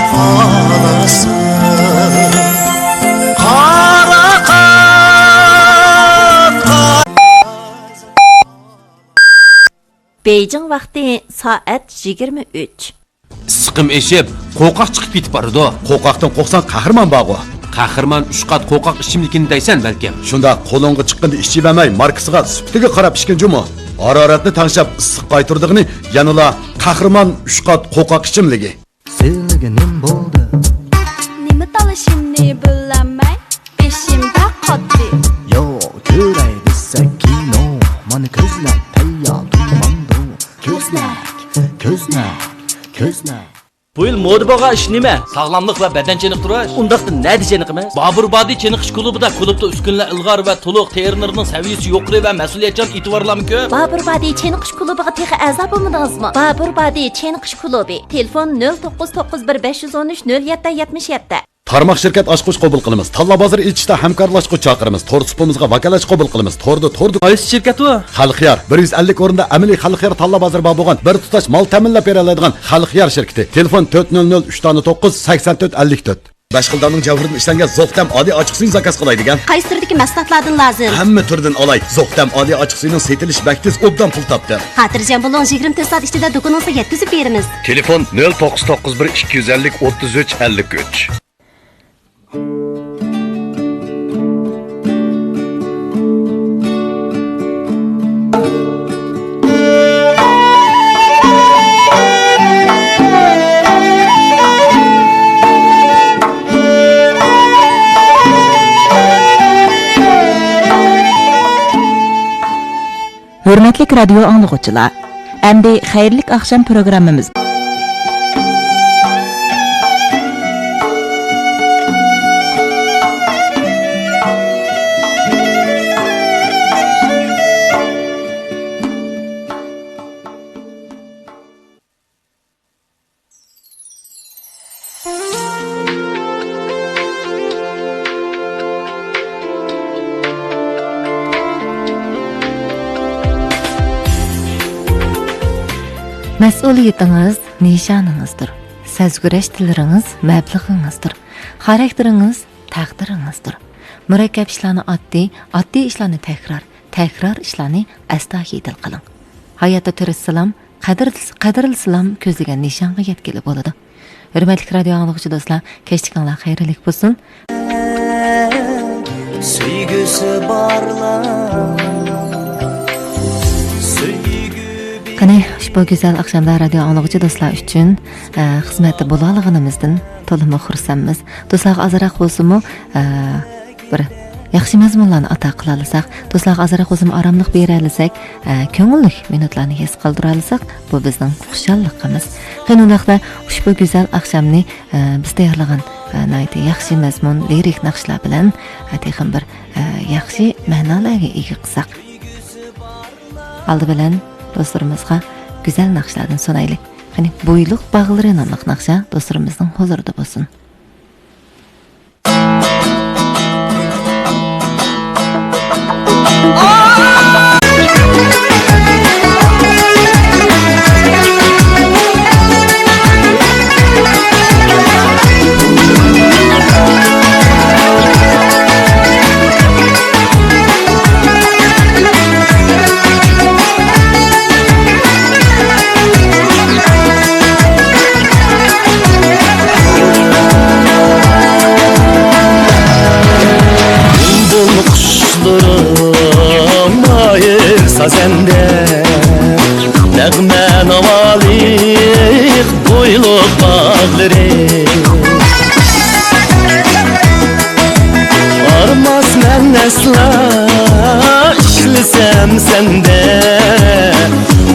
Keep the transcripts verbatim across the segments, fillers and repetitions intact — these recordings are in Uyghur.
خالىسۇن. قارا قات، قارا. بېيجىڭ ۋاقتى سائەت يىگىرمە ئۈچ. ئىسسىقىم ئېشىپ، قوقاق چىقىپ كېتىپ بارىدۇ. قوقاقتىن قورقساڭ، قەھرىمان بارغۇ. قەھرىمان ئۈچ قات قوقاق ئىچىملىكىنى دەيسەن بەلكىم. شۇنداق، قولۇڭغا چىققىندا ئىچىۋەرمەي، ماركىسىغا، سۈپىتىگە قاراپ ئىچكىن جۇمۇ. ھارارەتنى تەڭشەپ، ئىسسىق قايتۇرىدىغىنى يەنىلا قەھرىمان ئۈچ قات قوقاق ئىچىملىكى. سىلىگە نېمە بولدى؟ نېمە تالىشىمنى بىلەلمەي، بېشىمدا قاتتى. ياق، كۆرەي دېسەك كىنو، مانا كۆزلەر تەييار، تۇرمامدۇ. كۆزنەك، كۆزنەك، كۆزنەك. بۇ يىل مودا بولغان ئىش نېمە؟ ساغلاملىق ۋە بەدەن چېنىقتۇرۇش. ئۇنداقتا نەدە چېنىقىمىز؟ بابۇر بادى چېنىقىش كۇلۇبىدا. كۇلۇبتا ئۈسكۈنىلەر ئىلغار ۋە تولۇق، تېرېنېرنىڭ سەۋىيەسى يۇقىرى ۋە مەسئۇلىيەتچان، ئېتىبارلارمۇ كۆپ. بابۇر بادى چېنىقىش كۇلۇبىغا تېخى ئەزا بولمىدىڭىزمۇ؟ بابۇر بادى چېنىقىش كۇلۇبى. تېلېفون: نۆل توققۇز توققۇز بىر بەش يۈز ئون ئۈچ نۆل يەتتە يەتمىش يەتتە. تارماق شىركەت ئاچقۇچ قوبۇل قىلىمىز. تاللا بازىرى ئېچىشتا ھەمكارلاشقۇچ چاقىرىمىز. تور سۇپىمىزغا ۋاكالەتچى قوبۇل قىلىمىز. توردا، توردا. قايسى شىركەت ئۇ؟ خەلقيار. بىر يۈز ئەللىك ئورۇندا ئەمەلىي خەلقيار تاللا بازىرى بار بولغان، بىر تۇتاش مال تەمىنلەپ بېرەلەيدىغان خەلقيار شىركىتى. تېلېفون: تۆت نۆل نۆل ئۈچ دانە توققۇز، سەكسەن تۆت ئەللىك تۆت. بەش خىل داننىڭ جەۋھىرىدىن ئىشلەنگەن زوق تەم ئالىي ئاچچىق سۈيىنى زاكاز قىلاي دېگەن. قايسى تۈردىكى مەھسۇلاتلاردىن لازىم؟ ھەممە تۈردىن ئالاي. زوق تەم ئالىي ئاچچىق سۈيىنىڭ سېتىلىشى بەك تېز، ئوبدان پۇل تاپتى. خاتىرجەم بولۇڭ، يىگىرمە تۆت سائەت ئىچىدە دۇكىنىڭىزغا يەتكۈزۈپ بېرىمىز. تېلېفون: نۆل توققۇز توققۇز بىر ئىككى يۈز ئەللىك ئوتتۇز ئۈچ ئەللىك ئۈچ. ھۆرمەتلىك رادىيو ئاڭلىغۇچىلار، ئەمدى خەيرلىك ئاخشام پروگراممىمىز. مەسئۇلىيىتىڭىز نىشانىڭىزدۇر، سەزگۈرەش تىللىرىڭىز مەبلىغىڭىزدۇر، خاراكتېرىڭىز تەقدىرىڭىزدۇر. مۇرەككەپ ئىشلارنى ئاددىي، ئاددىي ئىشلارنى تەكرار، تەكرار ئىشلارنى ئەستايىدىل قىلىڭ. ھاياتتا تىرىشسىلام، قەدىر-، قەدىرلىسىلام، كۆزلىگەن نىشانغا يەتكىلى بولىدۇ. ھۆرمەتلىك رادىيو ئاڭلىغۇچى دوستلار، كەچلىكىڭلار خەيرلىك بولسۇن. سۆيگۈسى بارلار، سۆيگۈ. قېنى، ئۇشبۇ گۈزەل ئاخشامدا رادىيو ئاڭلىغۇچى دوستلار ئۈچۈن، ئە، خىزمەتتە بولالىغىنىمىزدىن تولىمۇ خۇرسەنمىز. دوستلارغا ئازراق بولسىمۇ، ئە، بىر ياخشى مەزمۇنلارنى ئاتا قىلالىساق، دوستلارغا ئازراق بولسىمۇ ئاراملىق بېرەلىسەك، ئە، كۆڭۈللۈك مىنۇتلارنى ھېس قىلدۇرالىساق، بۇ بىزنىڭ خۇشاللىقىمىز. قېنى ئۇنداقتا ئۇشبۇ گۈزەل ئاخشامنى، ئە، بىز تەييارلىغان، ئە، ناھايىتى ياخشى مەزمۇن، لىرىك ناخشىلار بىلەن، ئە، تېخىمۇ بىر، ئە، ياخشى مەنالارغا ئىگە قىلساق. ئالدى بىلەن دوستلىرىمىزغا گۈزەل ناخشىلاردىن سۇنايلى. قېنى، بويلۇق باغلىرى ناملىق ناخشا دوستلىرىمىزنىڭ ھۇزۇرىدا بولسۇن. بۇلبۇل قۇشلىرىم ئايىر سازەندە، نەغمە ناۋالىق بويلۇق باغلىرى. ئارماس مەن ئەسلا ئىشلىسەم سەندە،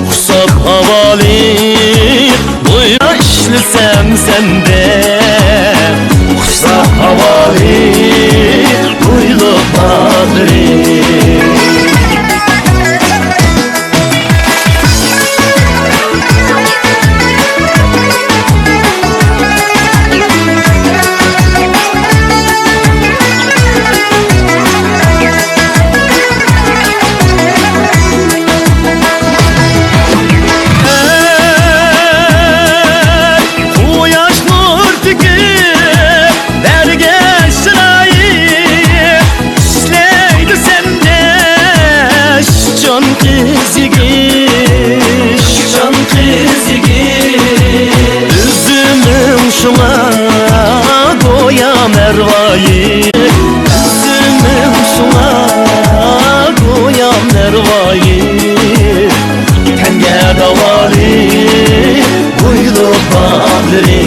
خۇشال ھاۋالىق بويا ئىشلىسەم سەندە، خۇشال ھاۋالىق بويلۇق باغلىرى. قۇياش نۇر ئۈزۈمۈڭ شۇڭا گويا مەرۋايى، ئۈزۈمۈڭ شۇڭا گويا مەرۋايى، تەنگە داۋالىق بويلۇق باغلىرى.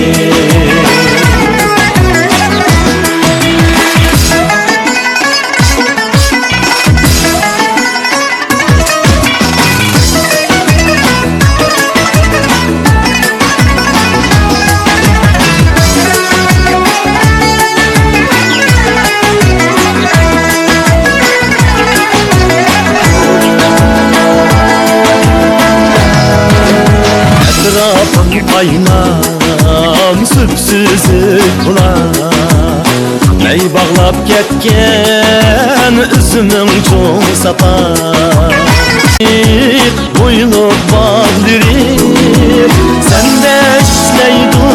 ئەتراپىڭ قاينام سۈپسۈزۈك بۇلاق، مەي باغلاپ كەتكەن ئۈزۈمنىڭ چوڭ ساپا. بويلۇق باغلىرى سەندە ئىشلەيدۇ،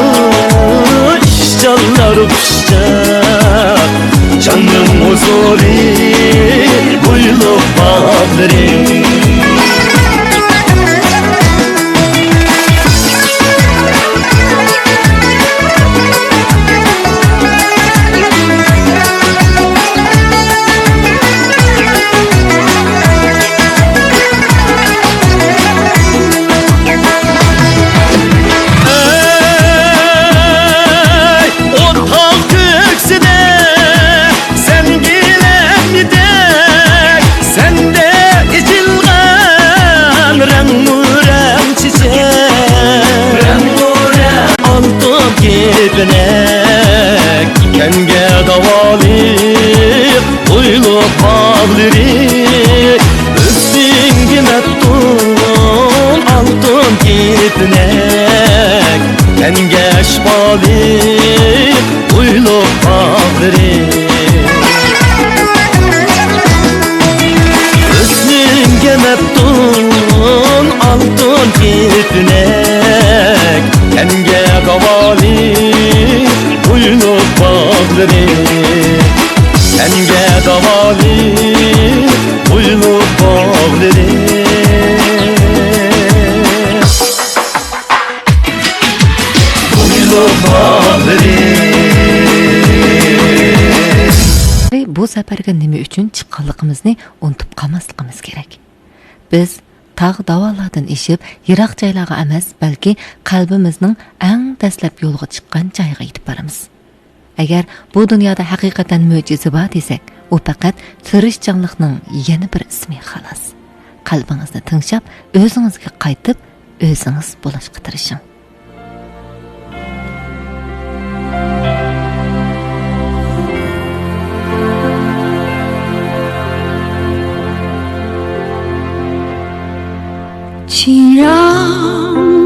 ئىشچانلار خۇشچاق. جاننىڭ ھۇزۇرى بويلۇق باغلىرى. ئەي، ئوتاق كۆكسىدە سەن گىلەمدەك، سەندە ئېچىلغان رەڭمۇرەڭ چېچەك. ئالتۇن كېپىنەك، تەنگە داۋالىق بويلۇق باغلىرى، ئۈستۈڭگە مەپتۇن ئالتۇن كېپىنەك، تەنگە شىپالىق بويلۇق باغلىرى. ھۆسنۈڭگە مەپتۇن ئالتۇن كېپىنەك، تەنگە داۋالىق بويلۇق باغلىرى، تەنگە داۋالىق بويلۇق باغلىرى. بۇ سەپەرگە نېمە ئۈچۈن چىققانلىقىمىزنى ئۇنتۇپ قالماسلىقىمىز كېرەك. بىز تاغ داۋانلاردىن ئېشىپ، يىراق جايلارغا ئەمەس، بەلكى قەلبىمىزنىڭ ئەڭ دەسلەپ يولغا چىققان جايىغا يېتىپ بارىمىز. ئەگەر بۇ دۇنيادا ھەقىقەتەن مۆجىزە بار دېسەك، ئۇ پەقەت تىرىشچانلىقنىڭ يەنە بىر ئىسمى، خالاس. قەلبىڭىزنى تىڭشاپ، ئۆزىڭىزگە قايتىپ، ئۆزىڭىز بولۇشقا تىرىشىڭ. 请让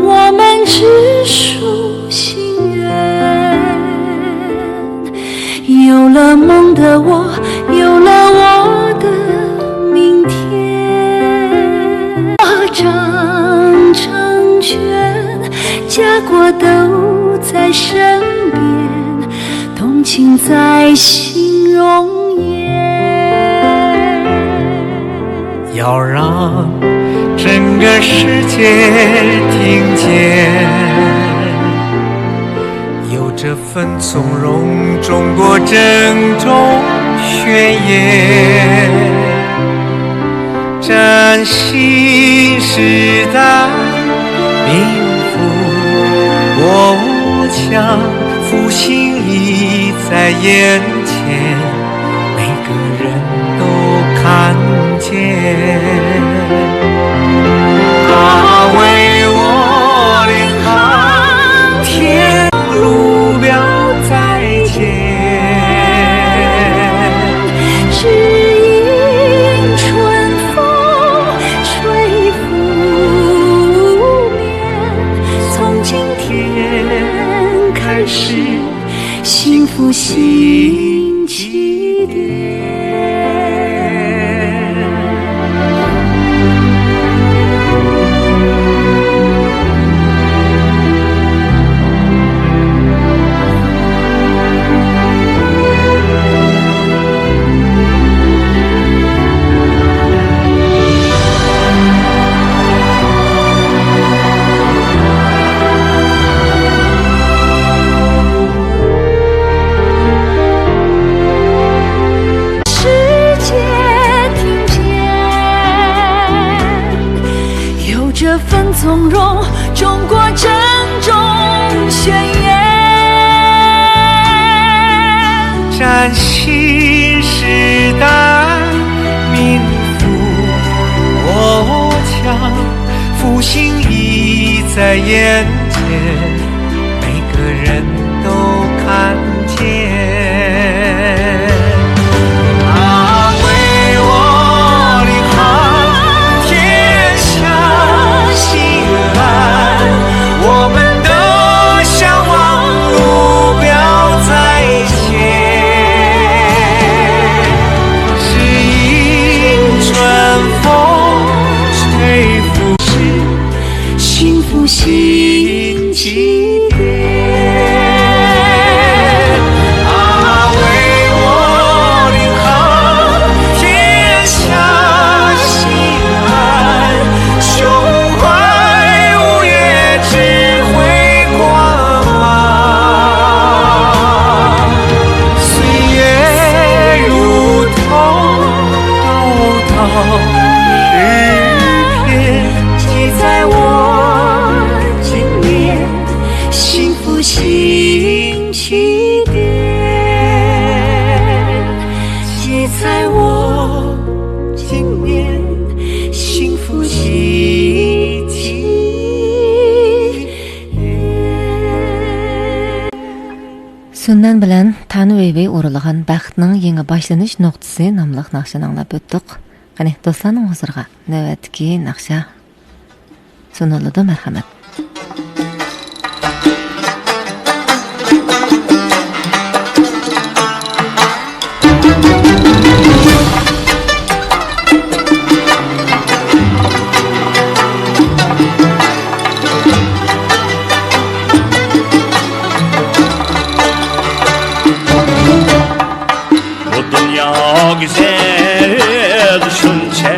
我们知书心愿。有了梦的我，有了我的明天。我掌成圈，家国都在身边，同情在心容颜。要让整个世界听见，有这 份从容中国正中宣言，振兴时代民富国强，复兴已在眼前。每个人都看见。他为我领航，天路标再见。只因春风吹拂面，从今天开始， 幸福新起点。复兴已在眼前，每个人都看见。他为我领航，天下兴安，我们的向往目标在前。只因春风吹拂时， 幸福新起点。他为我领航，天下兴安，胸怀五岳智慧光芒。岁月如 刀刀一片，记在我今年幸福新起点，记在我今年幸福新起点。 سۈننەن بىلەن تان ۋەيۋەي ئورۇلغان بەختنىڭ يېڭى باشلىنىش نۇقتىسى ناملىق ناخشىنى ئاڭلاپ ئۆتتۇق. قېنى، دوستلارنىڭ ھۇزۇرىغا نۆۋەتتىكى ناخشا سۇنۇلىدۇ، مەرھەمەت. بۇ دۇنيا گۈزەل شۇنچە،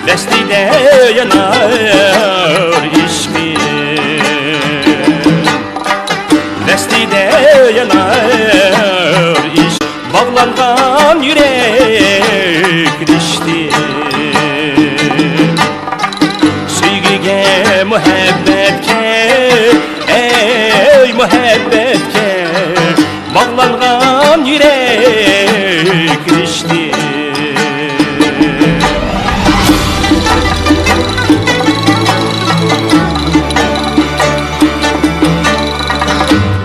ۋەسلىدە يانار ئىشقىم، ۋەسلىدە يانار ئىشقىم. باغلانغان يۈرەك رىشتىم، سۆيگۈگە، مۇھەببەتكە، ئەي مۇھەببەتكە، باغلانغان يۈرەك رىشتىم.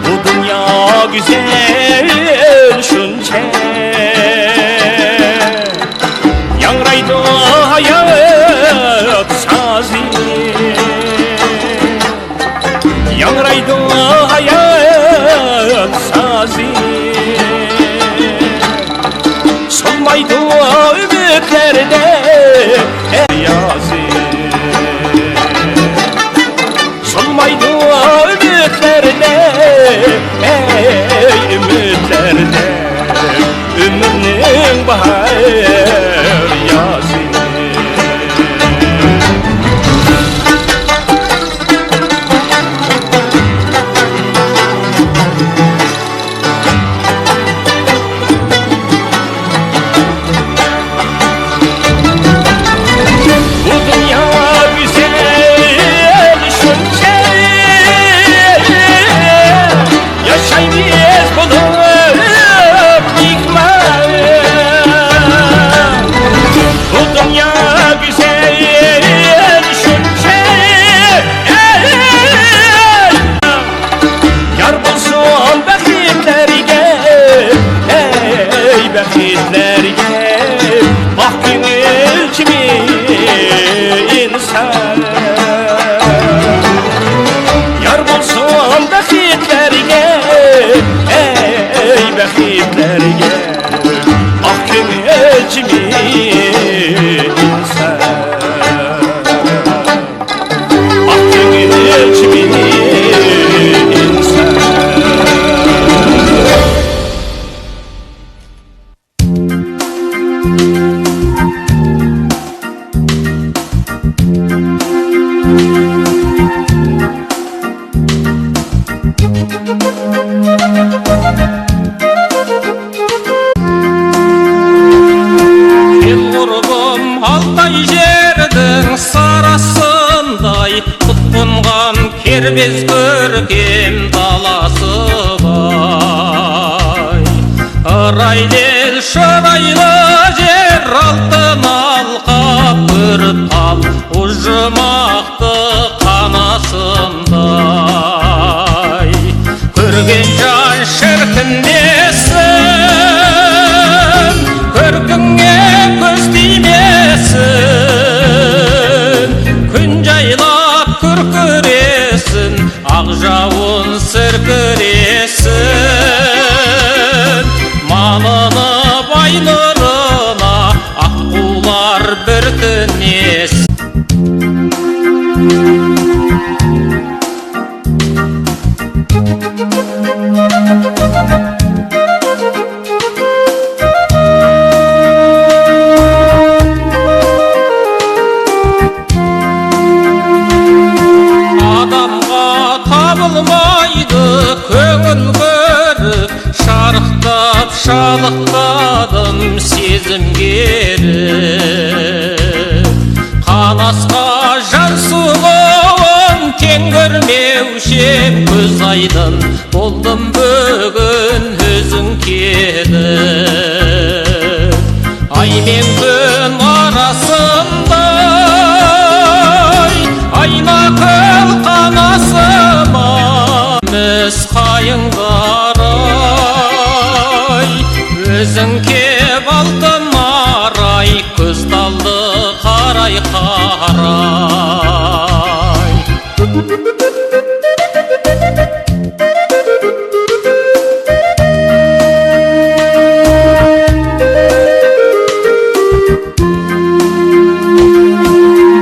بۇ دۇنيا گۈزەل شۇنچە، ياڭرايدۇ ھايات سازى، ياڭرايدۇ ھايات سازى. سۇنمايدۇ ئۈمىدلەردە ئەيازى، سۇنمايدۇ ئۈمىدلەردە، ئەي ئۈمىدلەردە، ئۆمۈرنىڭ باھار يازى. بۇ دۇنيا گۈزەل شۇنچە، ياشايمىز بولۇپ مېھمان. بۇ دۇنيا گۈزەل شۇنچە، يار بولسۇن بەختلەرگە، ئەي بەختلەرگە، ئاق كۆڭۈل كىمىن يار بولسۇن بەختلەرگە، ئەي بەختلەرگە، ئاق كۆڭۈل كىمىن ئاق كۆڭۈل كىمىن كەلگۈرگۈم ئالتاي يەرنىڭ ساراسىنداي، تۇتقۇنغان كىربىز كۆركەم دالاسىداي. رايدىل شىرايلىق يەر، ئالتۇن ھالقا بىر پال ئۇژماقتا قاناسىمداي. كۆرگەن جان شىركىن دېسۇن، كۆركۈڭگە كۆز تىيمىسۇن، كۈن جايلاپ كۈركۈرىسۇن، ئاق جاۋۇن سىركىرىسۇن، مالىنىپ ئاي نۇرىنا ئاققۇلار بىر تىنىس. ئادەمگە تاپىلمايدۇ كۆڭۈل كۆرۈپ، شارىقلاپ شادلىقتادىم سېزىم كېرىپ. قاناسقا جان سۇنۇپ، تەڭ كۆرمەي ئۇششۇپ، كۆز ئايدىن بولدۇم بۈگۈن ئۆزۈڭ كېلىپ. ئاي مەن كۈن ئاراسىمدا، ئاينا كۆل قاناسىما، مىس قايىڭداراي، ئۆزۈڭ كېلىپ ئالتۇن ئاراي، كۆز تالدى قاراي قاراي.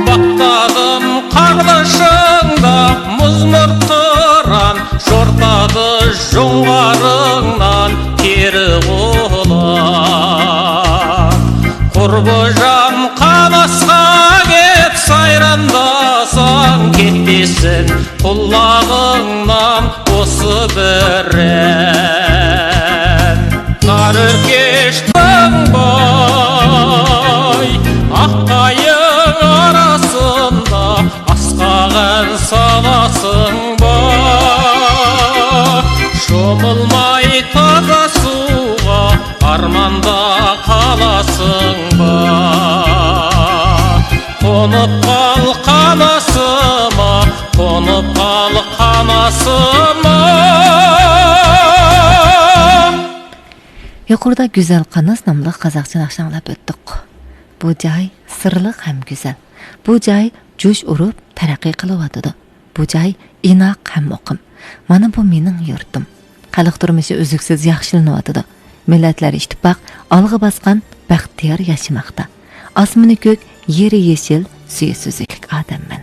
باقتادىم قارلىشىڭدا مۇزمۇرت قىران، شورتادا جۇڭغارىڭنان تېرىغۇلار. قۇربۇجام قاناسقا كېتىپ سايرانداساڭ كېتىسەن، قۇلاغىڭنان ئوسۇ بېرەن. نارۆكۈشتۈڭ باي، ئاق قايىڭ ئاراسىندا ئاسقاغان سالاسىڭ بار، شۇمۇلماي تازا سۇغا ئارماندا قالاسىڭ بار. قونۇپ قال قاناسىما، قونۇپ قال قاناسىما. يۇقىرىدا گۈزەل قاناس ناملىق قازاقچە ناخشا ئاڭلاپ ئۆتتۇق. بۇ جاي سىرلىق ھەم گۈزەل. بۇ جاي جۇش ئۇرۇپ تەرەققىي قىلىۋاتىدۇ. بۇ جاي ئىناق ھەم مۇقىم. مانا بۇ مېنىڭ يۇرتۇم. خەلق تۇرمۇشى ئۈزلۈكسىز ياخشىلىنىۋاتىدۇ. مىللەتلەر ئىتتىپاق ئالغا باسقان بەختىيار ياشىماقتا. ئاسمىنى كۆك، يېرى يېشىل، سۈيى سۈزۈك ئادەممەن.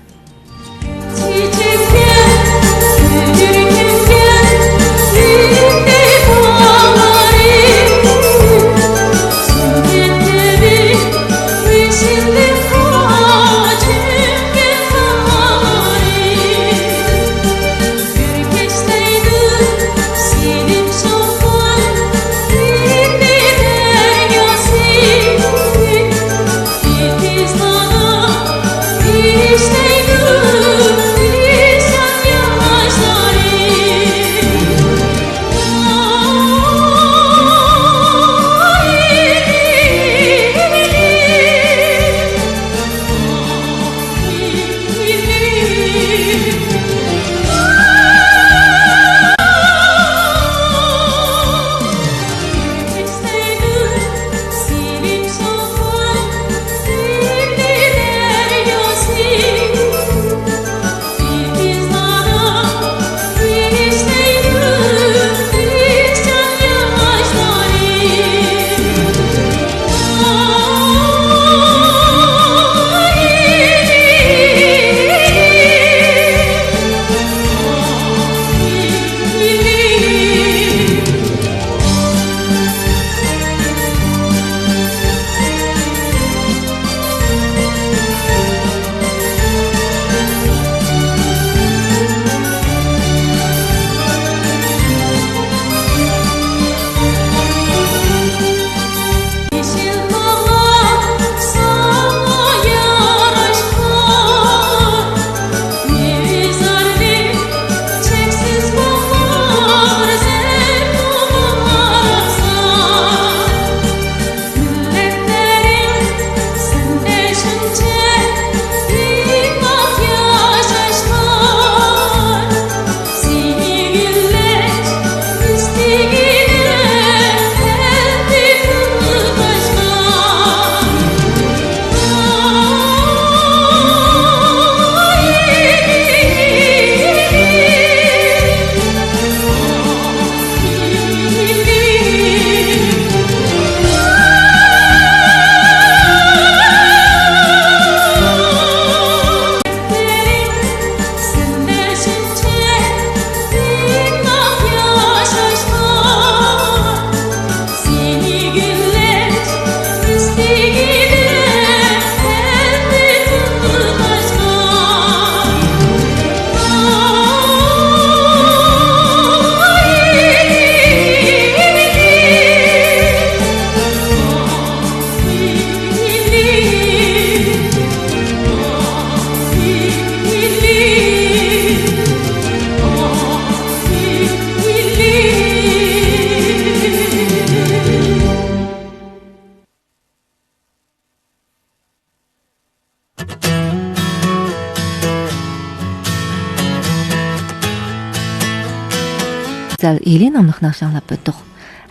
دەل ئىلى ناملىق ناخشا ئاڭلاپ ئۆتتۇق.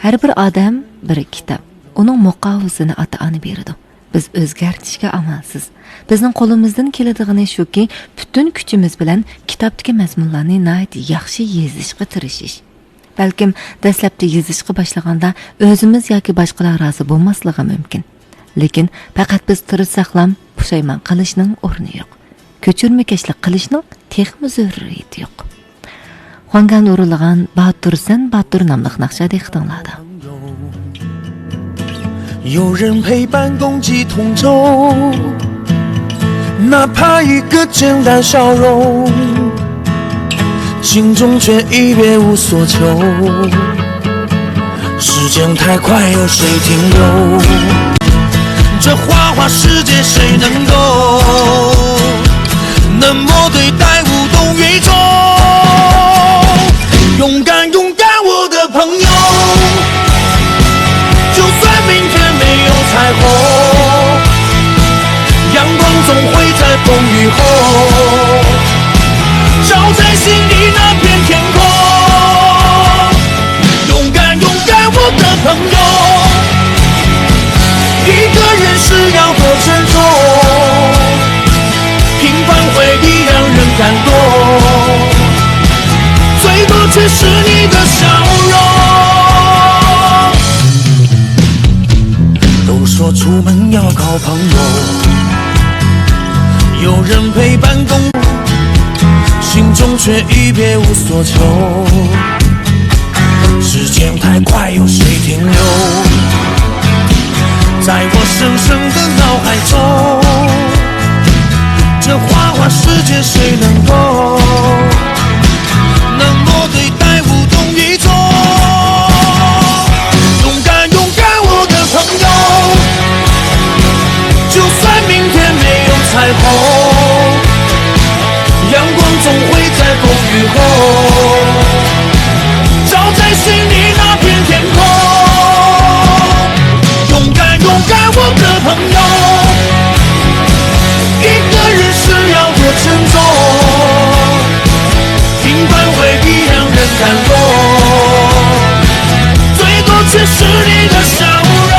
ھەر بىر ئادەم بىر كىتاب. ئۇنىڭ مۇقاۋىسىنى ئاتا-ئانا بېرىدۇ. بىز ئۆزگەرتىشكە ئامالسىز. بىزنىڭ قولىمىزدىن كېلىدىغىنى شۇكى، پۈتۈن كۈچىمىز بىلەن كىتابتىكى مەزمۇنلارنى ناھايىتى ياخشى يېزىشقا تىرىشىش. بەلكىم دەسلەپتە يېزىشقا باشلىغاندا ئۆزىمىز ياكى باشقىلار رازى بولماسلىقى مۇمكىن. لېكىن پەقەت بىز تىرىشساقلام پۇشايمان قىلىشنىڭ ئورنى يوق. كۆچۈرمىكەشلىك قىلىشنىڭ تېخىمۇ زۆرۈرىيىتى يوق. خۇاڭگەن ئورۇنلىغان باتۇر سەن باتۇر ناملىق ناخشا دىققىتىڭلاردا. 有人陪伴，共济同舟，哪怕一个简单笑容，心中却已别无所求。时间太快，有谁停留？这花花世界，谁能够冷漠对待无动于衷？勇敢，勇敢，我的朋友，就算明天没有彩虹，阳光总会在风雨后，照在心里那片天空。 勇敢，勇敢，我的朋友，一个人是要多沉重，平凡回忆让人感动，最多却是你的笑容。都说出门要靠朋友，有人陪伴共，心中却已别无所求。时间太快，有谁停留？在我深深的脑海中，这花花世界，谁能够冷漠对待，无动于衷？勇敢，勇敢，我的朋友，就算明天没有彩虹，阳光总会在风雨后，照在心里那片天空。勇敢，勇敢，我的朋友，一个人是要多沉重，平凡回忆让人感动，最多却是你的笑容。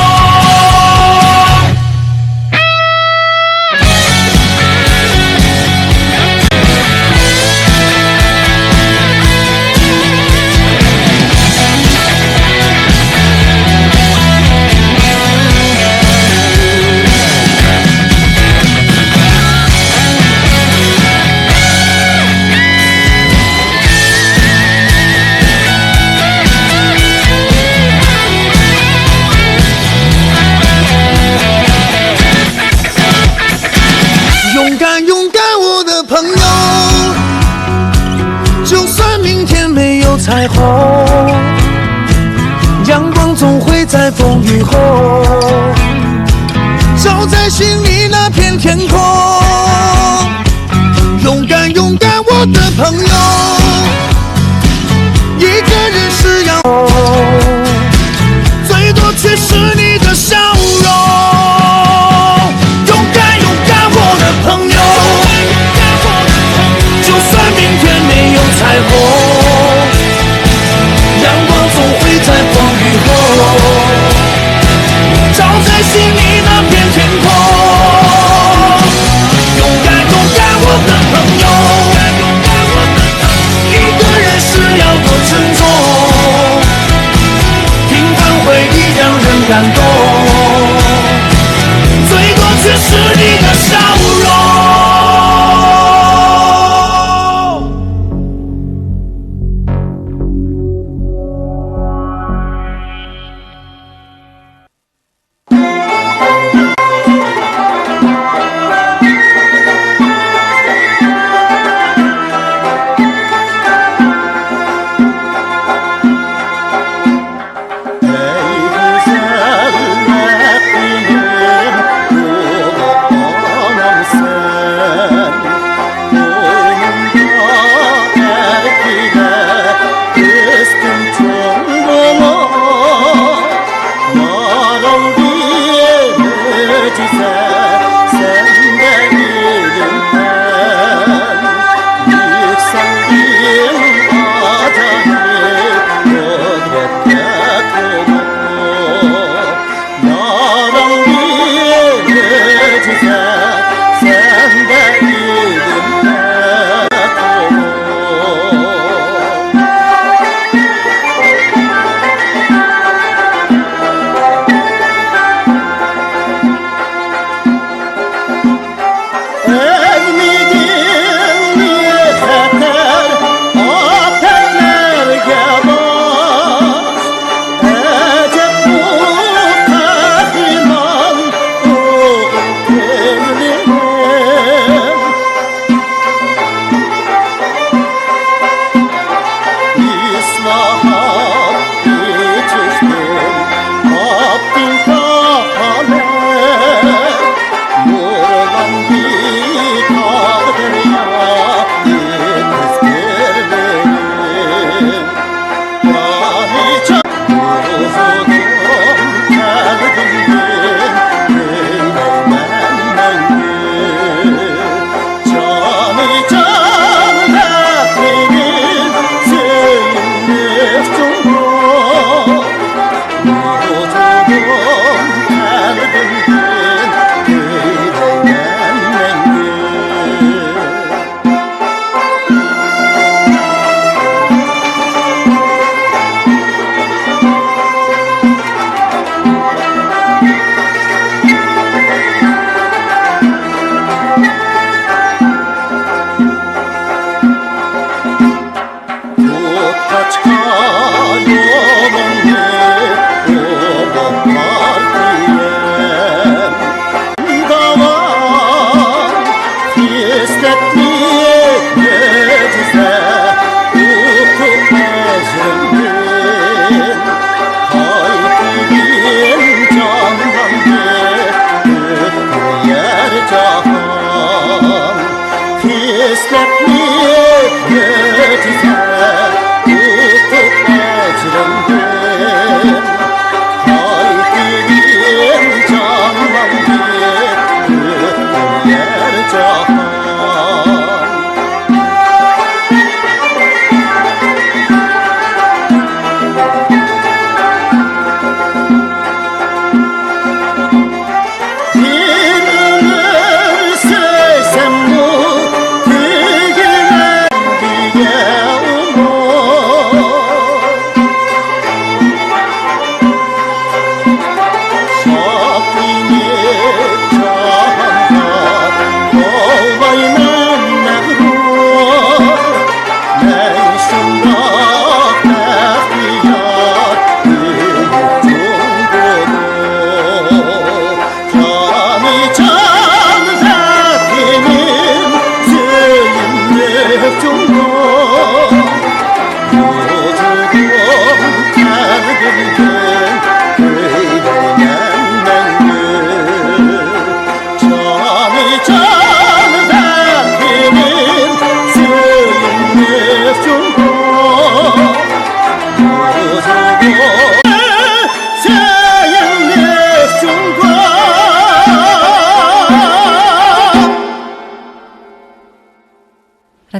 勇敢，勇敢，我的朋友，就算明天没有彩虹，阳光总会在风雨后，照在心里那片天空。勇敢，勇敢，我的朋友，一个人是要，最多却是你的笑容。 勇敢，勇敢，我的朋友，就算明天没有彩虹，阳光总会在风雨后，照在心里那片天空。勇敢，勇敢，我的朋友，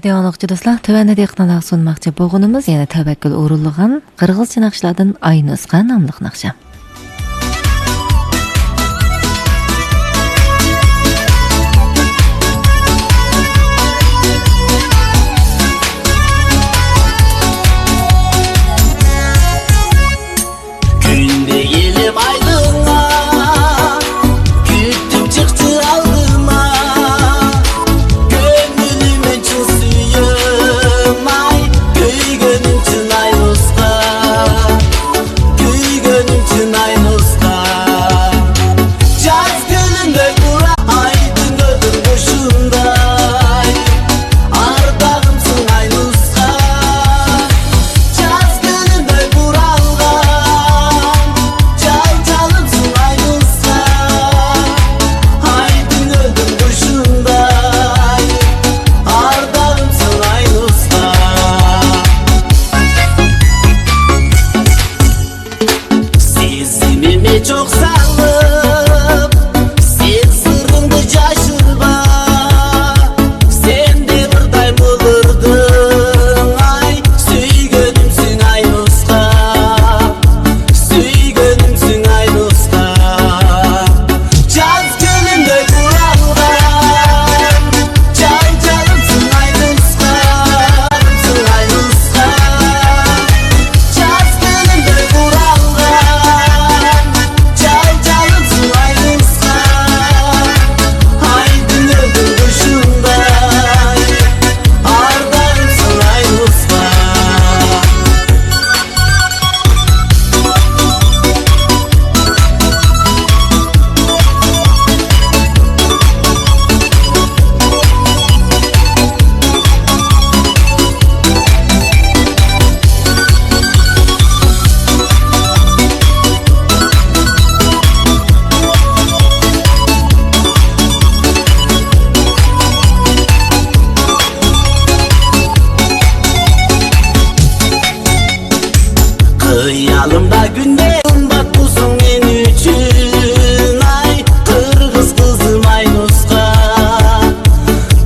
دىڭلىغۇچى دوستلار، تۆۋەندە دىققىتىڭلارغا سۇنماقچى بولغىنىمىز يەنە تەۋەككۈل ئورۇنلىغان قىرغىزچە ناخشىلاردىن ئاي نۇسخا ناملىق ناخشا. كۈن دېگىلى ئايدىڭغا، كۈتۈپ چىقتى ئالدىما. كۆڭلۈمنى چىن سۆيۈم ئاي، كۆيگىنىم چىن ئاي نۇسخا، كۆيگىنىم چىن ئاي نۇسخا. جاز كۈنۈمدەك ئۇرا، ئايدىڭ گۈلۈم قۇشۇمداي، ئارداغىمسەن ئاي نۇسخا. جاز كۈنۈمدەك ئۇرالغان، جاي جالىمسەن ئاي نۇسخا. ئايدىڭ گۈلۈم قۇشۇمداي، ئارداغىمسەن ئاي نۇسخا. سېزىمىمنى چوغ سالىپ، سىر سىرىڭنى ياشىرما. سەن دېۋىرداي مۇلۇردۇڭ ئاي، سۆيگۈنۈم سېنى ئاي نۇسخا، سۆيگۈنۈم سېنى ئاي نۇسخا. جاز كۈنۈمدەك ئۇرالغان، جاي جالىمسەن ئاي نۇسخا، سېنى ئاي نۇسخا. جاز كۈنۈمدەك ئۇرالغان، جاي جالىمسەن ئاي نۇسخا. ئايدىڭ گۈلۈم قۇشۇمداي، ئارداغىمسەن ئاي نۇسخا. خىيالىمدا گۈندە قۇمبات بولسۇن مەن ئۈچۈن ئاي، قىرغىز قىزىم ئاي نۇسخا،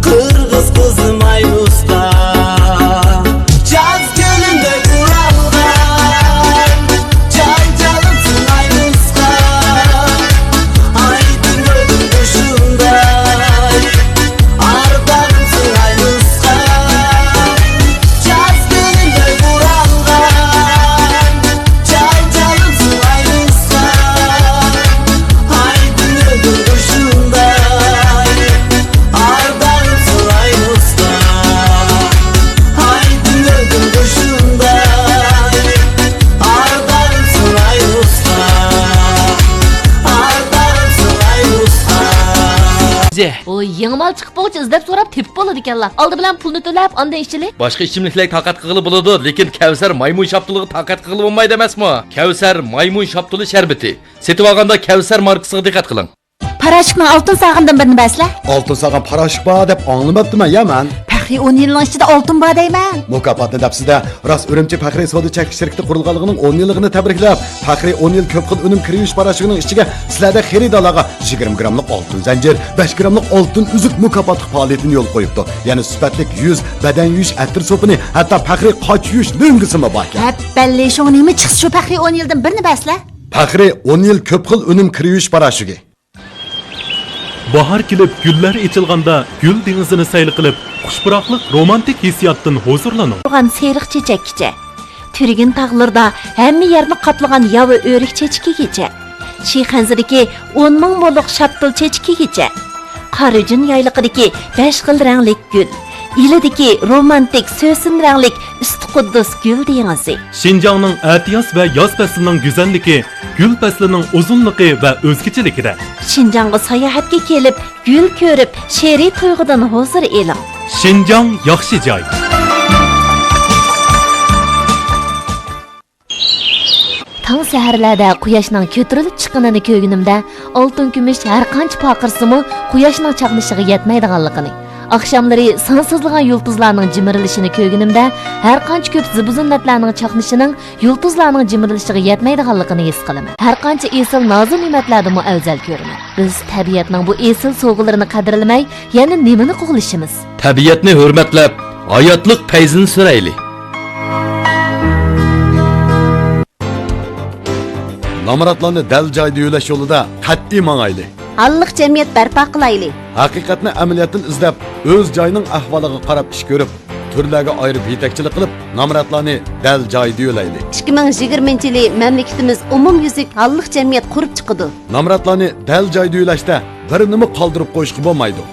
قىرغىز قىزىم ئاي نۇسخا. جاز كۈنۈمدەك ئۇرالغان، جاي جالىمسەن ئاي نۇسخا. ئايدىڭ گۈلۈم قۇشۇمداي، ئارداغىمسەن ئاي نۇسخا. جاز كۈنۈمدەك ئۇرالغان، جاي جالىمسەن ئاي نۇسخا. ئايدىڭ گۈلۈم قۇشۇمداي، ئارداغىمسەن ئاي نۇسخا. ئايدىڭ گۈلۈم قۇشۇمداي، ئارداغىمسەن ئاي نۇسخا، ئارداغىمسەن ئاي نۇسخا. ئۇ يېڭى مال چىقىپ بولغۇچە ئىزدەپ سوراپ تېپىپ بولىدىكەنلا. ئالدى بىلەن پۇلنى تۆلەپ، ئاندىن ئىچىلى. باشقا ئىچىملىكلەرگە تاقەت قىلغىلى بولىدۇ، لېكىن كەۋسەر مايمۇن شاپتۇلىغا تاقەت قىلغىلى بولمايدۇ ئەمەسمۇ؟ كەۋسەر مايمۇن شاپتۇلى شەربىتى. سېتىۋالغاندا كەۋسەر ماركىسىغا دىققەت قىلىڭ. پاراشوكنىڭ ئالتۇن ساغىندىن بىرنى بەرسىلە. ئالتۇن ساغان پاراشوك بار دەپ ئاڭلىماپتىمەن يا مەن. پەخرىي ئون يىلنىڭ ئىچىدە ئالتۇن بار دەيمەن. مۇكاپاتنى دەپسىزدە، راست ئۈرۈمچى پەخرىي سودا چەكلىك شىركىتى قۇرۇلغانلىقىنىڭ ئون يىللىقىنى تەبرىكلەپ، پەخرىي ئون يىل كۆپ خىل ئۈنۈم كىرىۋېلىش پاراشوكىنىڭ ئىچىگە سىلەردەك خېرىدارلارغا يىگىرمە گراملىق ئالتۇن زەنجىر، بەش گراملىق ئالتۇن ئۈزۈك مۇكاپاتلىق پائالىيىتىنى يولغا قويۇپتۇ. يەنە سۈپەتلىك يۈز، بەدەن يۇيۇش ئەتىر سوپۇنى، ھەتتا پەخرىي قاچ يۇيۇش لۆڭگىسىمۇ باركەن. ھەپپەللى، شۇڭا نېمە چىقسا شۇ پەخرىي ئون يىلدىن بىرنى بەرسىلە. پەخرىي ئون يىل كۆپ خىل ئۈنۈم كىرىۋېلىش پاراشوكى. باھار كېلىپ، گۈللەر ئېچىلغاندا، گۈل دېڭىزىنى سەيل قىلىپ، خۇش پۇراقلىق رومانتىك ھېسسىياتتىن ھۇزۇرلىنىڭ. تۇرغان سېرىق چېچەككىچە، تۈرگىن تاغلىرىدا ھەممە يەرنى قاپلىغان ياۋا ئۆرۈك چېچىكىگىچە، شىخەنزىدىكى ئون مىڭ مولۇق شاپتۇل چېچىكىگىچە، قارىجۈن يايلىقىدىكى بەش خىل رەڭلىك گۈل، ئىلىدىكى رومانتىك سۆسۈن رەڭلىك ئۈستى قۇددۇس گۈل دېڭىزى. شىنجاڭنىڭ ئەتىياز ۋە ياز پەسلىنىڭ گۈزەللىكى گۈل پەسلىنىڭ ئۇزۇنلۇقى ۋە ئۆزگىچىلىكىدە. شىنجاڭغا ساياھەتكە كېلىپ، گۈل كۆرۈپ، شېرىن تۇيغۇدىن ھۇزۇر ئېلىڭ. شىنجاڭ ياخشى جاي. تاڭ سەھەرلەردە قۇياشنىڭ كۆتۈرۈلۈپ چىققىنىنى كۆرگىنىمدە، ئالتۇن كۈمۈش ھەر قانچە پارقىرىسىمۇ، قۇياشنىڭ چاقنىشىغا يەتمەيدىغانلىقىنى، ئاخشاملىرى سانسىزلىغان يۇلتۇزلارنىڭ جىمىرىلىشىنى كۆرگىنىمدە، ھەر قانچە كۆپ زىبۇ-زىننەتلەرنىڭ چاقنىشىنىڭ يۇلتۇزلارنىڭ جىمىرىلىشىغا يەتمەيدىغانلىقىنى ھېس قىلىمەن. ھەر قانچە ئېسىل نازۇ-نېمەتلەردىنمۇ ئەۋزەل كۆرىمەن. بىز تەبىئەتنىڭ بۇ ئېسىل سوۋغىلىرىنى قەدىرلىمەي، يەنە نېمىنى قوغلىشىمىز؟ تەبىئەتنى ھۆرمەتلەپ، ھاياتلىق پەيزىنى سۈرەيلى. نامراتلارنى دەل جايىدا يۆلەش يولىدا قەتئىي ماڭايلى. ھاللىق جەمئىيەت بەرپا قىلايلى. ھەقىقەتنى ئەمەلىيەتتىن ئىزدەپ، ئۆز جايىنىڭ ئەھۋالىغا قاراپ ئىش كۆرۈپ، تۈرلەرگە ئايرىپ يېتەكچىلىك قىلىپ، نامراتلارنى دەل جايىدا يۆلەيلى. ئىككى مىڭ يىگىرمىنچى يىلى مەملىكىتىمىز ئومۇميۈزلۈك ھاللىق جەمئىيەت قۇرۇپ چىقىدۇ. نامراتلارنى دەل جايىدا يۆلەشتە بىر نېمە قالدۇرۇپ قويۇشقا بولمايدۇ.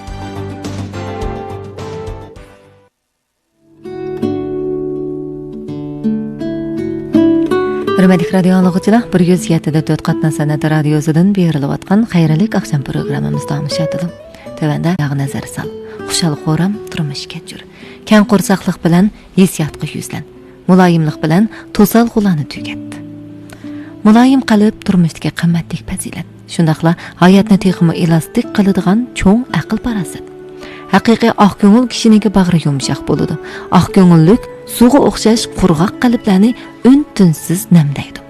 ھۆرمەتلىك رادىيو ئاڭلىغۇچىلار، بىر يۈز يەتتە دە تۆت قاتناش سەنئەت رادىيوسىدىن بېرىلىۋاتقان خەيرلىك ئاخشام پروگراممىمىز داۋاملىشىۋاتىدۇ. تۆۋەندە دۇنياغا نەزەر سال، خۇشال-خۇرام تۇرمۇش كەچۈر، كەڭ قورساقلىق بىلەن ھېسسىياتقا يۈزلەن، مۇلايىملىق بىلەن توسالغۇلارنى تۈگەت. مۇلايىم قەلب تۇرمۇشتىكى قىممەتلىك پەزىلەت. شۇنداقلا ھاياتنى تېخىمۇ ئېلاستىك قىلىدىغان چوڭ ئەقىل-پاراسەت. ھەقىقىي ئاق كۆڭۈل كىشىنىڭكى باغرى يۇمشاق بولىدۇ. ئاق كۆڭۈللۈك سۇغا ئوخشاش قۇرغاق قەلبلەرنى ئۈن-تىنسىز نەمدەيدۇ.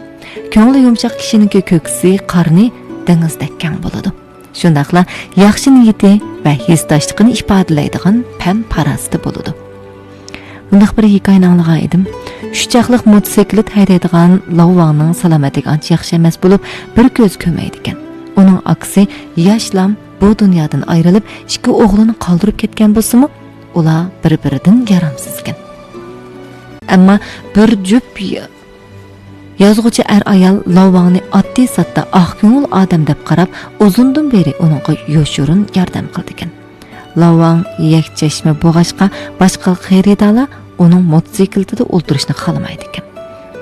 كۆڭلى يۇمشاق كىشىنىڭكى كۆكسى، قارنى دېڭىزدەك كەڭ بولىدۇ. شۇنداقلا ياخشى نىيىتى ۋە ھېسداشلىقىنى ئىپادىلەيدىغان پەم-پاراسىتى بولىدۇ. مۇنداق بىر ھېكايىنى ئاڭلىغان ئىدىم. ئۈچ چاقلىق موتوسىكلىت ھەيدەيدىغان لاۋ ۋاڭنىڭ سالامەتلىكى ئانچە ياخشى ئەمەس بولۇپ، بىر كۆزى كۆرمەيدىكەن. ئۇنىڭ ئاكىسى ياشلام بۇ دۇنيادىن ئايرىلىپ، ئىككى ئوغلىنى قالدۇرۇپ كەتكەن بولسىمۇ، ئۇلار بىر-بىرىدىن يارامسىز ئىكەن. ئەمما بىر جۈپ يازغۇچى ئەر-ئايال لاۋ ۋاڭنى ئاددىي-ساددا ئاق كۆڭۈل ئادەم دەپ قاراپ، ئۇزۇندىن بېرى ئۇنىڭغا يوشۇرۇن ياردەم قىلىدىكەن. لاۋ ۋاڭ يەكچەشمە بولغاچقا، باشقا خېرىدارلار ئۇنىڭ موتوسىكلىتىدا ئولتۇرۇشنى خالىمايدىكەن.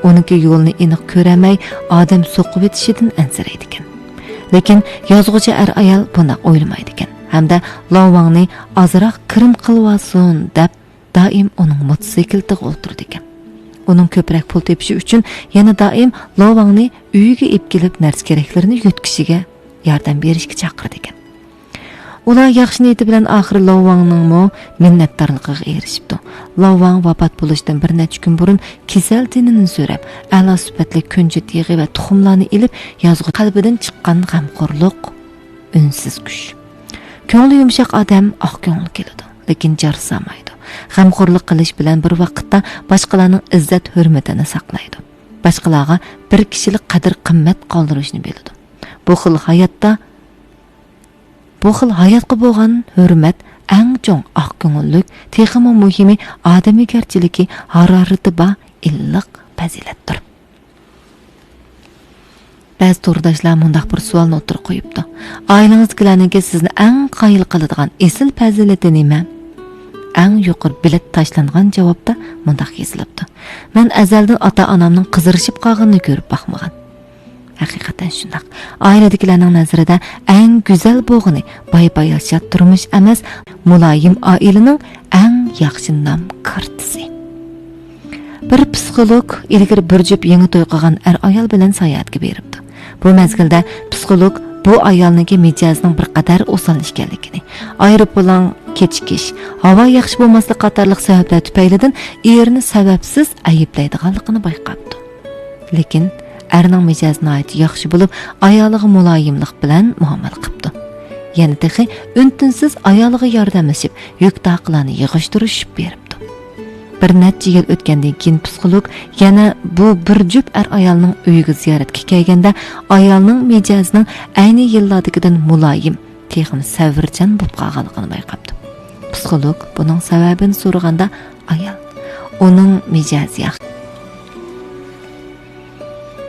ئۇنىڭكى يولىنى ئېنىق كۆرەلمەي، ئادەم سوقۇۋېتىشىدىن ئەنسىرەيدىكەن. لېكىن يازغۇچى ئەر-ئايال بۇنداق ئويلىمايدىكەن ھەمدە لاۋ ۋاڭنى ئازراق كىرىم قىلىۋالسۇن دەپ، دائىم ئۇنىڭ موتوسىكلىتىغا ئولتۇرىدىكەن. ئۇنىڭ كۆپرەك پۇل تېپىشى ئۈچۈن يەنە دائىم لاۋ ۋاڭنى ئۆيىگە ئېلىپ كېلىپ، نەرسە-كېرەكلىرىنى يۆتكىشىگە ياردەم بېرىشكە چاقىرىدىكەن. ئۇلار ياخشى نىيىتى بىلەن ئاخىرى لاۋ ۋاڭنىڭمۇ مىننەتدارلىقىغا ئېرىشىپتۇ. لاۋ ۋاڭ ۋاپات بولۇشتىن بىر نەچچە كۈن بۇرۇن كېسەل تېنىنى سۆرەپ، ئەلا سۈپەتلىك كۈنجۈت يېغى ۋە تۇخۇملارنى ئېلىپ، يازغۇچى قەلبىدىن چىققان غەمخورلۇق، ئۈنسىز كۈچ. كۆڭلى يۇمشاق ئادەم ئاق كۆڭۈل كېلىدۇ، لېكىن جارسىمايدۇ. غەمخورلۇق قىلىش بىلەن بىر ۋاقىتتا باشقىلارنىڭ ئىززەت-ھۆرمىتىنى ساقلايدۇ. باشقىلارغا بىر كىشىلىك قەدىر-قىممەت قالدۇرۇشنى بىلىدۇ. بۇ خىل ھاياتتا، بۇ خىل ھاياتقا بولغان ھۆرمەت ئەڭ چوڭ ئاق كۆڭۈللۈك، تېخىمۇ مۇھىمى ئادىمىيگەرچىلىكى، ھارارىتى بار ئىللىق پەزىلەتتۇر. بەزى تورداشلار مۇنداق بىر سوئالنى ئوتتۇرىغا قويۇپتۇ: «ئائىلىڭىزدىكىلەرنىڭكى سىزنى ئەڭ قايىل قىلىدىغان ئېسىل پەزىلىتى نېمە؟» ئەڭ يۇقىرى بېلەت تاشلانغان جاۋابتا مۇنداق يېزىلىپتۇ: «مەن ئەزەلدىن ئاتا-ئانامنىڭ قىزىرىشىپ قالغىنىنى كۆرۈپ باقمىغان.» ھەقىقەتەن شۇنداق. ئائىلىدىكىلەرنىڭ نەزىرىدە ئەڭ گۈزەل بولغىنى باي-باياشات تۇرمۇش ئەمەس، مۇلايىم ئائىلىنىڭ ئەڭ ياخشى نام كارتىسى. بىر پسىخولوگ ئىلگىرى بىر جۈپ يېڭى توي قىلغان ئەر-ئايال بىلەن ساياھەتكە بېرىپتۇ. بۇ مەزگىلدە پسىخولوگ بۇ ئايالنىڭكى مىجەزىنىڭ بىر قەدەر ئوسال ئىكەنلىكىنى، ئايروپىلان كېچىكىش، ھاۋا ياخشى بولماسلىق قاتارلىق سەۋەبلەر تۈپەيلىدىن ئېرىنى سەۋەبسىز ئەيىبلەيدىغانلىقىنى بايقاپتۇ. لېكىن ئەرنىڭ مىجەزى ناھايىتى ياخشى بولۇپ، ئايالىغا مۇلايىملىق بىلەن مۇئامىلە قىپتۇ. يەنە تېخى ئۈن-تىنسىز ئايالىغا ياردەملىشىپ، يۈك-تاقلارنى يىغىشتۇرۇشۇپ بېرىپتۇ. بىر نەچچە يىل ئۆتكەندىن كېيىن پسىخولوگ يەنە بۇ بىر جۈپ ئەر-ئايالنىڭ ئۆيىگە زىيارەتكە كەلگەندە، ئايالنىڭ مىجەزىنىڭ ئەينى يىللاردىكىدىن مۇلايىم، تېخىمۇ سەۋرچان بولۇپ قالغانلىقىنى بايقاپتۇ. پسىخولوگ بۇنىڭ سەۋەبىنى سورىغاندا، ئايال: «ئۇنىڭ مىجەزى ياخشى.»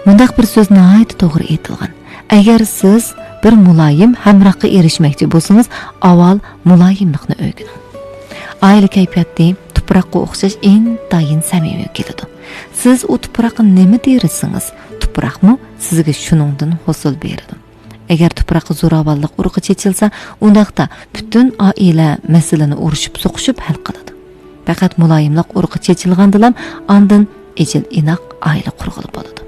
مۇنداق بىر سۆز ناھايىتى توغرا ئېيتىلغان: «ئەگەر سىز بىر مۇلايىم ھەمراھقا ئېرىشمەكچى بولسىڭىز، ئاۋۋال مۇلايىملىقنى ئۆگىنىڭ.» ئائىلە كەيپىياتى تۇپراققا ئوخشاش ئىنتايىن سەمىمىي كېلىدۇ. سىز ئۇ تۇپراققا نېمە تېرىسىڭىز، تۇپراقمۇ سىزگە شۇنىڭدىن ھوسۇل بېرىدۇ. ئەگەر تۇپراققا زوراۋانلىق ئۇرۇقى چېچىلسا، ئۇنداقتا پۈتۈن ئائىلە مەسىلىنى ئۇرۇشۇپ-سوقۇشۇپ ھەل قىلىدۇ. پەقەت مۇلايىملىق ئۇرۇقى چېچىلغاندىلا ئاندىن ئېجىل ئىناق ئائىلە قۇرغىلى بولىدۇ.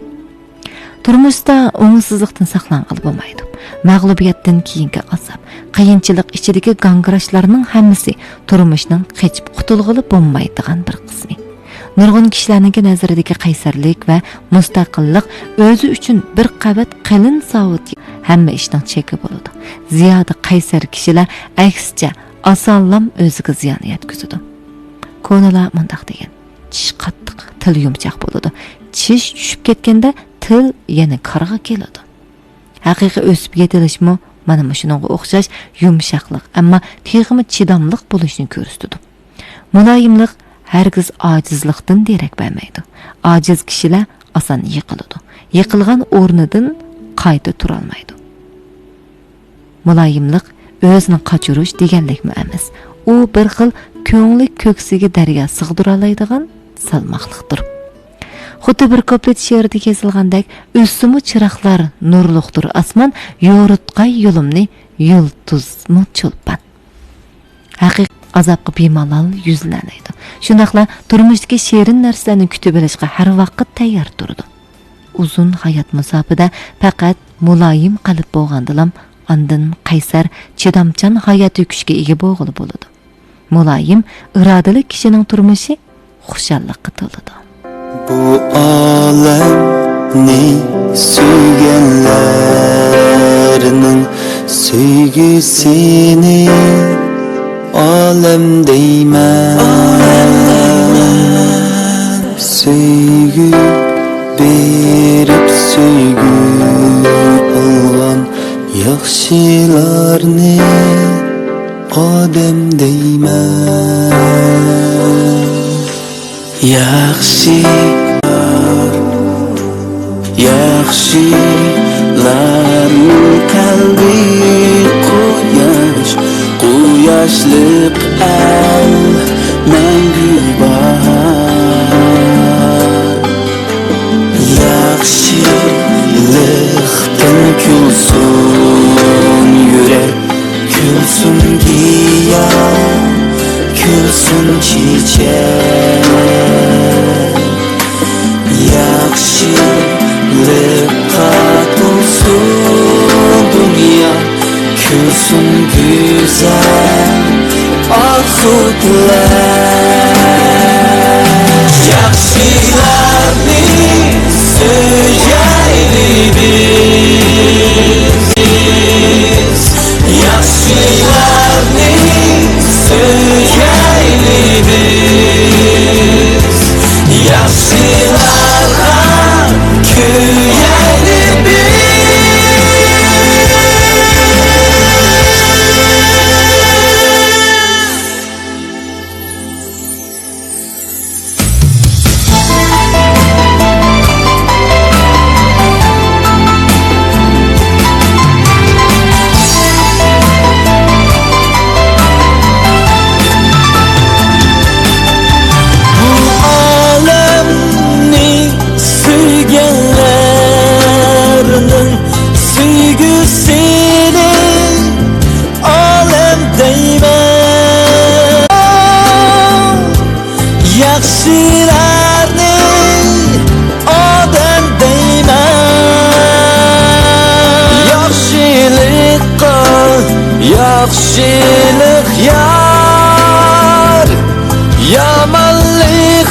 تۇرمۇشتا ئوڭۇشسىزلىقتىن ساقلانغىلى بولمايدۇ. مەغلۇبىيەتتىن كېيىنكى ئازاب، قىيىنچىلىق ئىچىدىكى گاڭگىراشلارنىڭ ھەممىسى تۇرمۇشنىڭ قېچىپ قۇتۇلغىلى بولمايدىغان بىر قىسمى. نۇرغۇن كىشىلەرنىڭكى نەزىرىدىكى قەيسەرلىك ۋە مۇستەقىللىق ئۆزى ئۈچۈن بىر قەۋەت قېلىن ساۋۇت. ھەممە ئىشنىڭ چېكى بولىدۇ. زىيادە قەيسەر كىشىلەر ئەكسىچە ئاسانلام ئۆزىگە زىيان يەتكۈزىدۇ. كونىلار مۇنداق دېگەن: «چىش قاتتىق، تىل يۇمشاق بولىدۇ. چىش چۈشۈپ كەتكەندە، تىل يەنە كارغا كېلىدۇ.» ھەقىقىي ئۆسۈپ يېتىلىشمۇ مانا مۇشۇنىڭغا ئوخشاش يۇمشاقلىق، ئەمما تېخىمۇ چىداملىق بولۇشنى كۆرسىتىدۇ. مۇلايىملىق ھەرگىز ئاجىزلىقتىن دېرەك بەرمەيدۇ. ئاجىز كىشىلەر ئاسان يىقىلىدۇ. يىقىلغان ئورنىدىن قايتا تۇرالمايدۇ. مۇلايىملىق ئۆزىنى قاچۇرۇش دېگەنلىكمۇ ئەمەس. ئۇ بىر خىل كۆڭلى كۆكسىگە دەريا سىغدۇرالايدىغان سالماقلىقتۇر. خۇددى بىر كۇپلېت شېئىرىدە يېزىلغاندەك: «ئۆتسىمۇ چىراغلار نۇرلۇقتۇر ئاسمان، يورۇتقاي يولۇمنى يۇلتۇزمۇ چولپان.» ھەقىقەت ئازابقا بىمالال يۈزلىنەلەيدۇ. شۇنداقلا تۇرمۇشتىكى شېرىن نەرسىلەرنى كۈتۈۋېلىشقا ھەر ۋاقىت تەييار تۇرىدۇ. ئۇزۇن ھايات مۇساپىدە پەقەت مۇلايىم قەلب بولغاندىلام، ئاندىن قەيسەر، چىدامچان ھاياتىي كۈچكە ئىگە بولغىلى بولىدۇ. مۇلايىم، ئىرادىلىك كىشىنىڭ تۇرمۇشى خۇشاللىققا تولىدۇ. بۇ ئالەمنى سۆيگەنلەرنىڭ سۆيگۈسىنى ئالەم دەيمەن. سۆيگۈ بېرىپ سۆيگۈ ئالغان ياخشىلارنى ئادەم دەيمەن. ياخشى، ياخشىلارنىڭ قەلبى قۇياش، قۇياشلىق ئەل مەڭگۈ باھار. ياخشىلىقتىن كۈلسۇن يۈرەك، كۈلسۇن گىياھ، كۈلسۇن چېچەك. ياخشىلىققا تولسۇن دۇنيا، كۈلسۇن گۈزەل ئارزۇ تىلەك. ياخشىلارنى سۆيەيلى بىز، ياخشىلارنى سۆيەيلى بىز، ياخشىلارغا كۆيەيلى بىز. بۇ ئالەمنى سۆيگەنلەرنىڭ سۆيگۈسىنى ئالەم دەيمەن. ياخشىلارنى ئادەم دەيمەن. ياخشىلىققا ياخشىلىق يار، يامانلىقتىن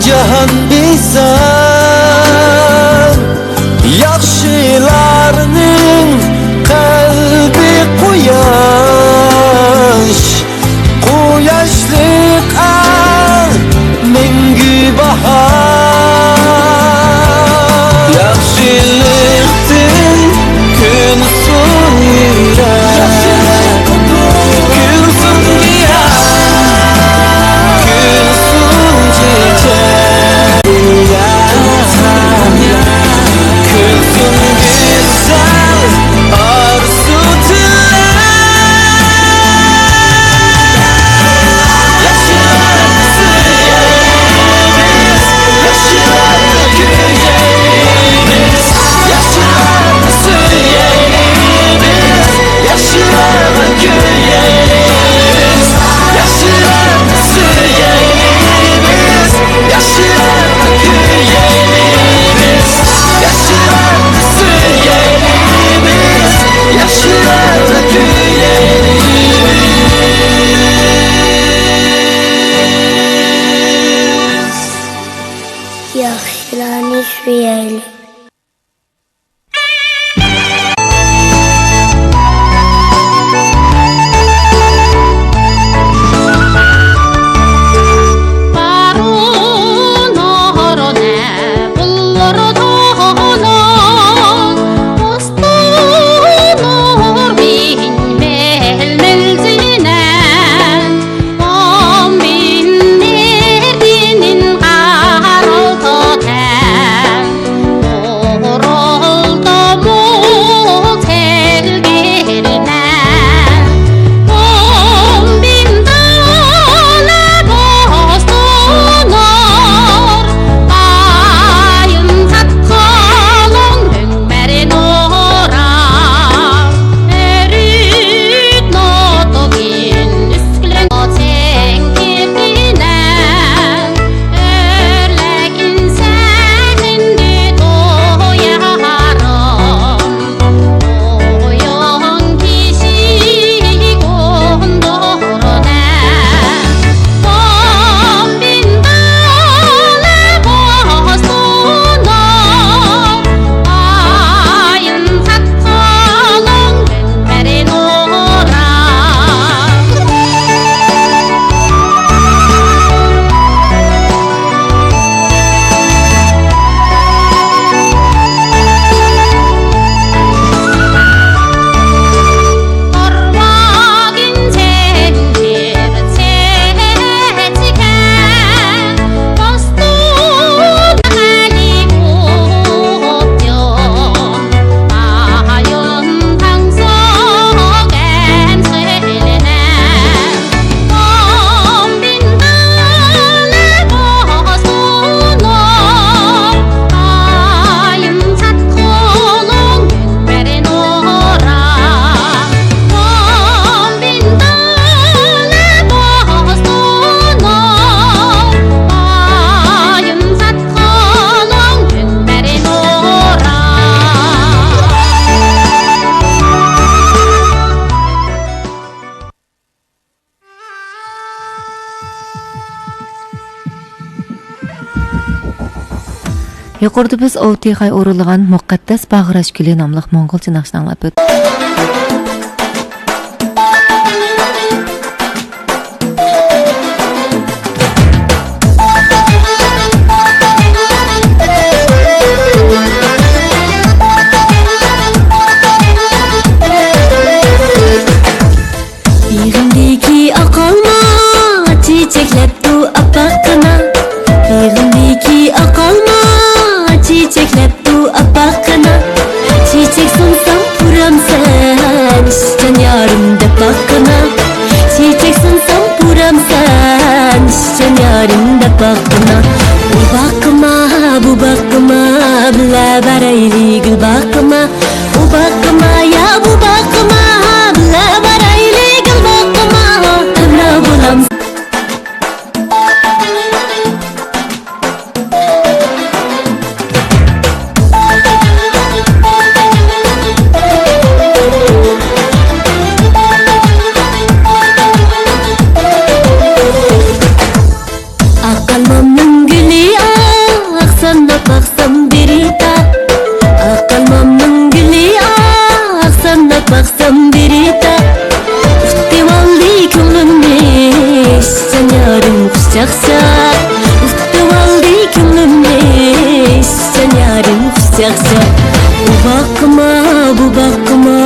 جاھان بىزار. ياخشىلارنىڭ قەلبى قۇياش، قۇياشلىق ئەل مەڭگۈ باھار. ياخشىلىقتىن كۈلسۇن يۈرەك، يۇقىرىدا بىز ئوۋتىخاي ئورۇنلىغان مۇقەددەس باغراش گۈلى ناملىق موڭغۇلچە ناخشىنى ئاڭلاپ ئۆتتۇق. بېغىمدىكى ئاق ئالما چېچەكلەپتۇ ئاپئاققىنا. بېغىمدىكى ئاق ئالما چېچەكلەپتۇ ئاپئاققىنا. چېچەك سۇنسام پۇرامسەن ئىشچان يارىم دەپ باققىنا. چېچەك سۇنسام پۇرامسەن ئىشچان يارىم دەپ باققىنا. ئۇ باغقىما، بۇ باغقىما، بىللە بارايلى گۈل باغقىما. ئۇ باغقىما يا بۇ باغقىما، بىللە بارايلى گۈل باغقىما، ھەمراھ بولامسەن. ئاق ئالمامنىڭ گۈلى ئاق، ساناپ باقسام بىرى تاق. ئاق ئالمامنىڭ گۈلى ئاق، ساناپ باقسام بىرى تاق. ئۇتۇۋالدى كۆڭلۈمنى ئىشچان يارىم خۇشچاقچاق. ئۇتۇۋالدى كۆڭلۈمنى ئىشچان يارىم خۇشچاقچاق. ئۇ باغقىما، بۇ باغقىما،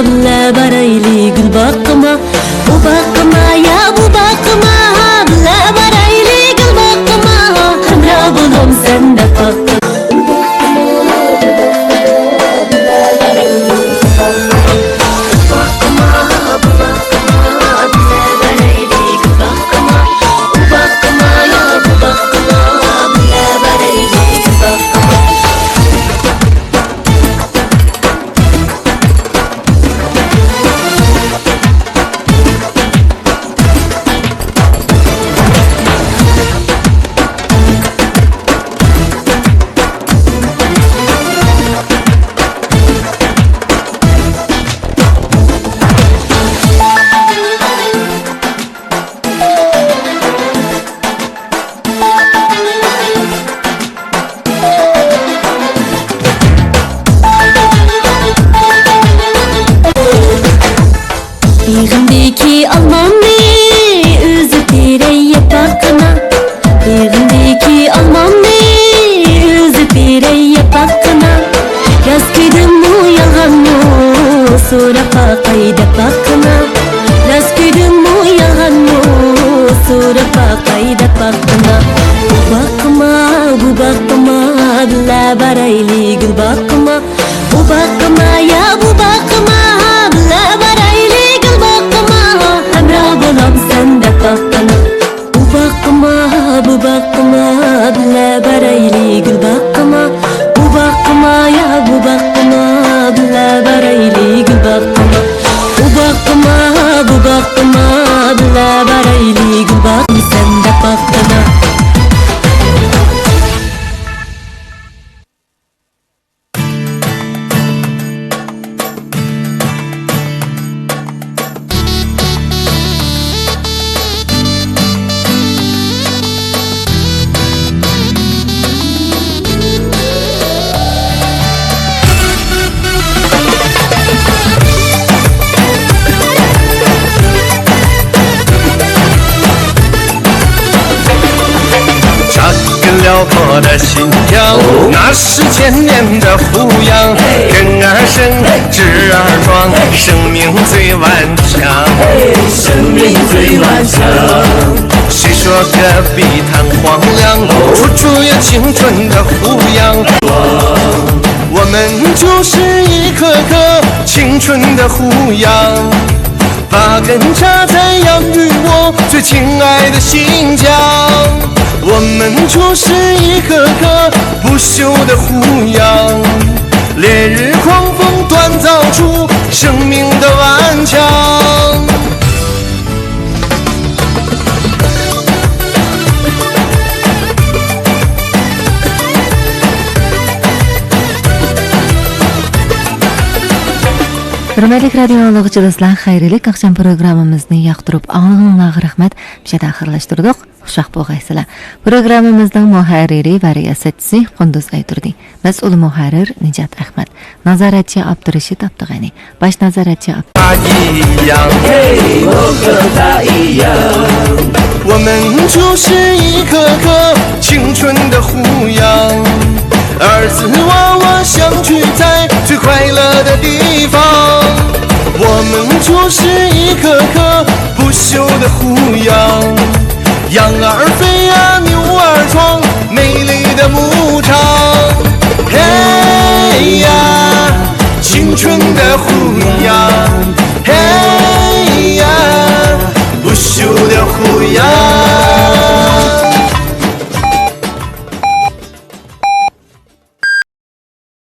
بىللە بارايلى گۈل باغقىما. ئۇ باغقىما يا بۇ باغقىما، بىللە بارايلى گۈل باغقىما، ھەمراھ بولامسەن دەپ باققىنا. بېغىمدىكى ئالمامنى ئۆزى تېرەي يەپ باققىنا. بېغىمدىكى ئالمامنى ئۆزى تېرەي يەپ باققىنا. راست كۆيدۈممۇ، يالغانمۇ، سوراپ باقاي دەپ باققىنا. راست كۆيدۈممۇ، يالغانمۇ، سوراپ باقاي دەپ باققىنا. ئۇ باغقىما، بۇ باغقىما، بىللە بارايلى گۈل باغقىما. ئۇ باغقىما يا بۇ باغقىما، بىللە بارايلى گۈل باغقىما. ھەمراھ بولامسەن دەپ باققىنا. ئۇ باغقىما، بۇ باغقىما، بىللە بارايلى گۈل باغقىما. ئۇ باغقىما يا بۇ باغقىما، بىللە بارايلى گۈل باغقىما. ئۇ باغقىما، بۇ باغقىما، بىللە بارايلى گۈل باغقىما، سەن دەپ باققىنا. ھۆرمەتلىك رادىيو ئاڭلىغۇچى دوستلار، خەيرلىك ئاخشام پروگراممىمىزنى ياقتۇرۇپ ئاڭلىغىنىڭلارغا رەھمەت. مۇشۇ يەردە ئاخىرلاشتۇردۇق. خۇشۋاقىت بولغايسىلەر. پروگراممىمىزنىڭ مۇھەررىرى ۋە رىياسەتچىسى قۇندۇز ئايتۇردى. مەسئۇل مۇھەررىر نىجات ئەخمەت. نازارەتچى ئابدۇرېشىت ئابدۇغەنى. باش نازارەتچى ئابدۇ- 一样，嘿，我和他一样。我们就是一颗颗青春的胡杨，二次娃娃相聚在最快乐的地方。我们就是一颗颗不朽的胡杨，羊儿飞啊，牛儿撞，美丽的牧场。嘿呀，青春的胡杨，嘿呀，不朽的胡杨。